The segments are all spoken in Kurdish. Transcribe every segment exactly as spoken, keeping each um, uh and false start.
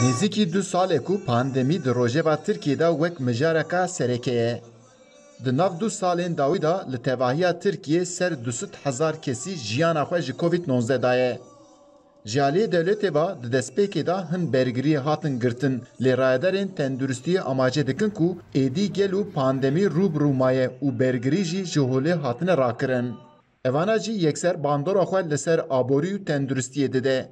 Nêzîkî du sal e ku pandemî di rojeva Tirkiyê de wek mijareka sereke ye. Di nav du salên dawî de li tevahiya Tirkiyê ser du sed hezar kesî jiyana xwe ji Covid nozdeh daye. Ji aliyê dewletê ve di destpêkê de hin bergiriyê hatin girtin, lê rayedarên tenduristiyê amaje dikin ku êdî gelo pandemî rû bi rû maye û bergirî jî ji holê hatine rakirin. Evana jî yekser bandora xwe li ser aborî û tenduristiyê dide.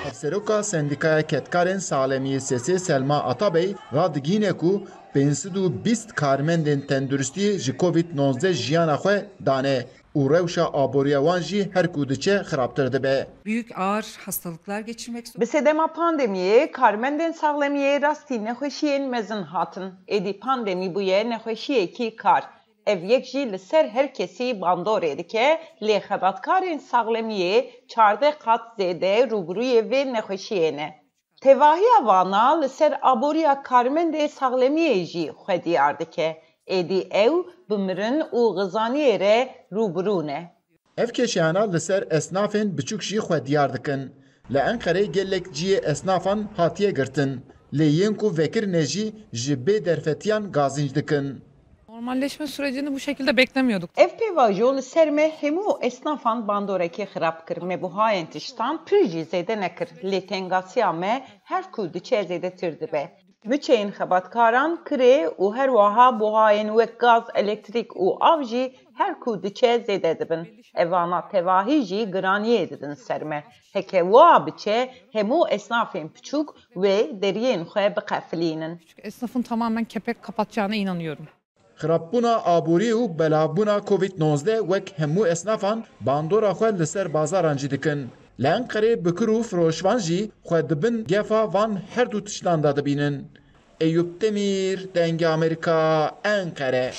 Hevseroka Sendîkaya Kedkarên Saxlemiyê S S Selma Atabey radigihîne ku pênc sed û bîst karmendên tenduristiyê ji Covid nozdeh jiyana xwe dane û rewşa aboriya wan jî her ku diçe xirabtir dibe. Büyük ağır hastalıklar geçirmek Bi sedema pandemiyê, karmendên saxlemiyê rastî nexweşiyên mezin hatin. Êdî pandemî bûye nexweşiyekî kar. Ev yek jî li ser her kesî bandorê dike, lê xebatkarên saxlemiyê çardeh qat zêde rûbirûyê vê nexweşiyê ne. Tevahiya vana li ser aboriya karmendê saxlemiyê jî xwe diyar dike. Êdî ew bi mirin û xizaniyê re rûbirû ne. Ev kêşeyana li ser esnafên biçûk jî xwe diyar dikin. Li Enqerê gelek cihê esnafan hatiye girtin, lê yên ku vekirine jî ji bê derfetiyan gazînc dikin. Normalleşme sürecini bu şekilde beklemiyorduk. Ev pêvajo li ser me hemû esnafan bandorekê xirab kir. Me buhayên tiştan pir jî zêde nekir, lê tengasiya me her ku diçe zêdetir dibe. Muçeyên xebatkaran, kirê û her wiha buhayên wek gaz, elektrîk û av jî her ku diçe zêde dibin. Evana tevahî jî giraniyê didin ser me. Heke wiha biçe, hemû esnafên piçûk wê deriyên xwe biqefilînin. Çünkü esnafın tamamen kepek kapatacağına inanıyorum. Xirabûna aborî û belavbûna Covid nozdeh wek hemû esnafan bandora xwe li ser bazaran jî dikin. Li Enqerê bikir û firoşvan jî xwe di bin gefa van her du tiştan de dibînin. Eyûp Demîr, Dengê Amerîka, Enqere.